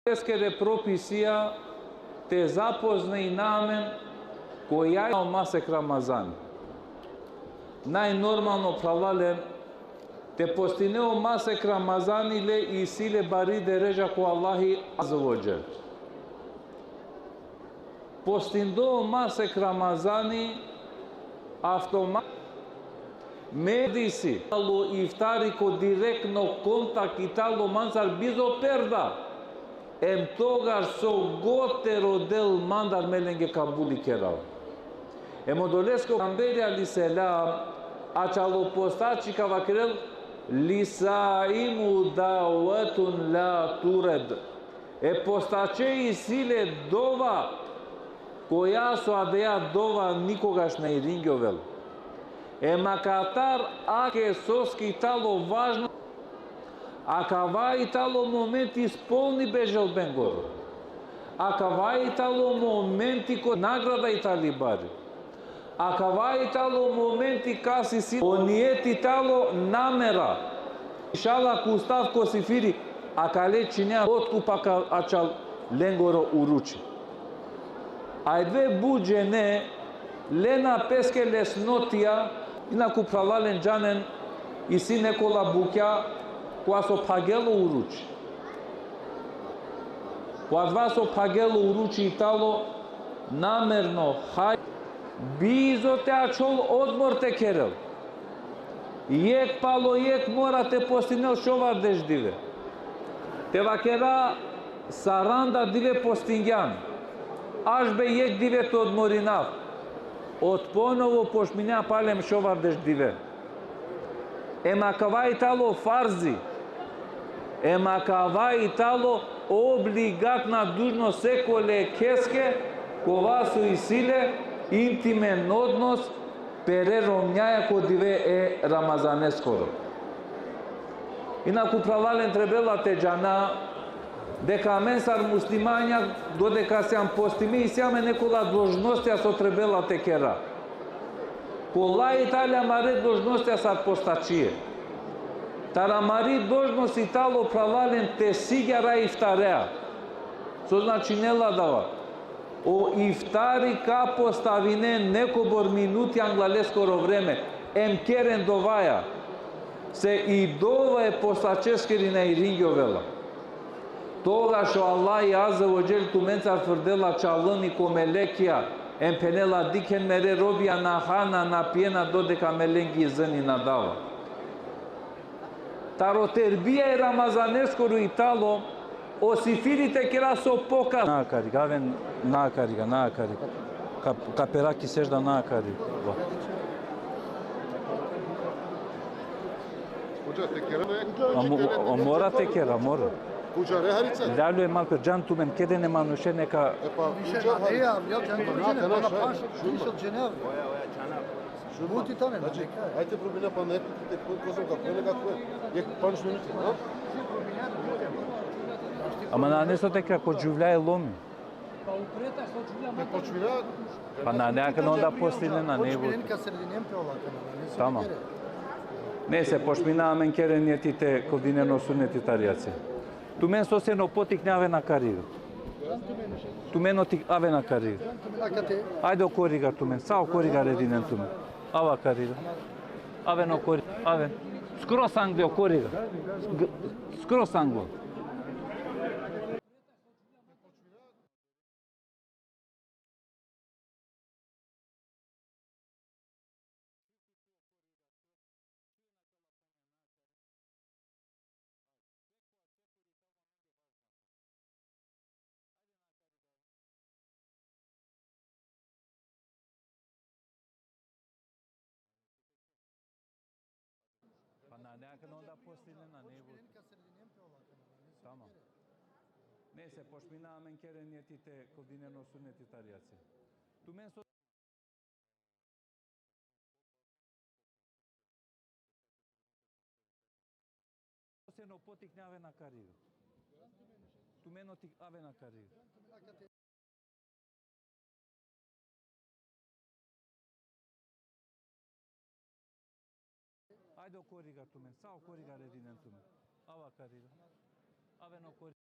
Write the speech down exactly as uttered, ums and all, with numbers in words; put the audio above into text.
Leskere propisija te zapoznajna amen koja o masek Ramazani. Najnormalno, phralalen, te postine o masek Ramazani le isi le bari dereža ko Allahi Azze ve Dželle. Postindo masek Ramazani, avtoma-, me disi talo iftari ko direktno kontakt i talo mancar bizo perda. Em togaš so god te rodel mandar me lenge kabuli kerav. Em odoleske o pejgamberi alejhi selam, ačhalo postači ka vakerel: "Li saimu davetun la tured." E postače isi le dova, koja so adaja dova nikogaš na iringjovel. Em akatar ake soske i talo važno, akava i talo momenti ispolnibe želbengoro. Akava i talo momenti ko nagrada i tali bari. Akava i talo momenti kas isi o nijeti, talo namera. Inšallah, ko stav ko sifiri, akale činea otkup aka-, ačhal lengoro uruči. Ajde but džene lena peske lesnotija, inaku phralalen džanen, isi nekola bukja, kova so phagel o uruči. Ko adava so phagel o uruči i talo namerno haj, bizo te ačhol odmor te kerel. Jekh palo jekh mora te postinel šovardeš dive. Te vakera saranda dive postingjan. Ažbe jekh dive te odmorinav. Ot ponovo počminea palem šovardeš dive. Em akava i talo farzi. Em akava i talo obligatna dužnost sekole jekheske, kova so isi le intimen odnos pere romnjaja ko dive e Ramazaneskoro. Inaku phralalen trebela te džana, deka amen sar muslimanja, dodeka sijam postime, isi amen nekola dolžnostija so trebela te kera. Kola i tale amare dolžnostija sar postačije? Taro amari dolžnost i talo phralalen te sigjara iftarea. So značinela adava? O iftari ka postavinen nekobor minuti angla leskoro vreme, em keren dovaja. Se i dova e postačeskiri na iringjovela. Togaš o Allahi Azze ve Dželle tumencar frdela čalani ko melekija, em phenela: Dikhen mere robija, na hana, na pijena, dodeka me lenge izini na dava. Taro terbija e Ramazaneskoro i talo, o sifiri te kera so poka- Na kariga, aven na kariga, na kariga. Ka, ka pera ki sežda, na kariga. Hodža, te kera, ne? A mo-, a mora te kera, mora. Hodža, re harica? Lalo e mal pe, džan tumen, keden e manuše neka. E pa, više hodža, na, harica. Ja, ja, džan, na, džan, na, na, na, paš, šurma. Više od Ženev. Oja, oja, čana. Šurma. Buti tane, znači, neka. Ajde, probina pa neko te ko-, kozom ka pojene kako je. Jek panč minuti, no? Ama nane so te kera, ko džuvlja e lomi. Pa upreta so džuvlja. Ne počmina. Pa nane, akana onda postinena, ne. Počminen ka sredinen pe ola akana, nane so te kera. Tamam. Nese, počmina amen, keren nijeti te kldinen o suneti tari jacija. Tumen so sien o potikne, aven akari. Tumen o tik, aven akari. Ajde okoriga tumen, sa okoriga redinen tumen. Ava akari. Aven okori, aven. Skroz angle okoriga. G-, skroz angle. Nekako onda posle na nevu. Počminen ka sredinen pe ola kanala. Tamam. Neyse, počmina amen kere nijeti te kovdinen o suneti tari jacija. Tumen so Sen o potikne aven akari. Tumen o tik aven akari. Ajde o koriga tumen, sa o koriga redinen tumen. Ava kariga. Aven o koriga.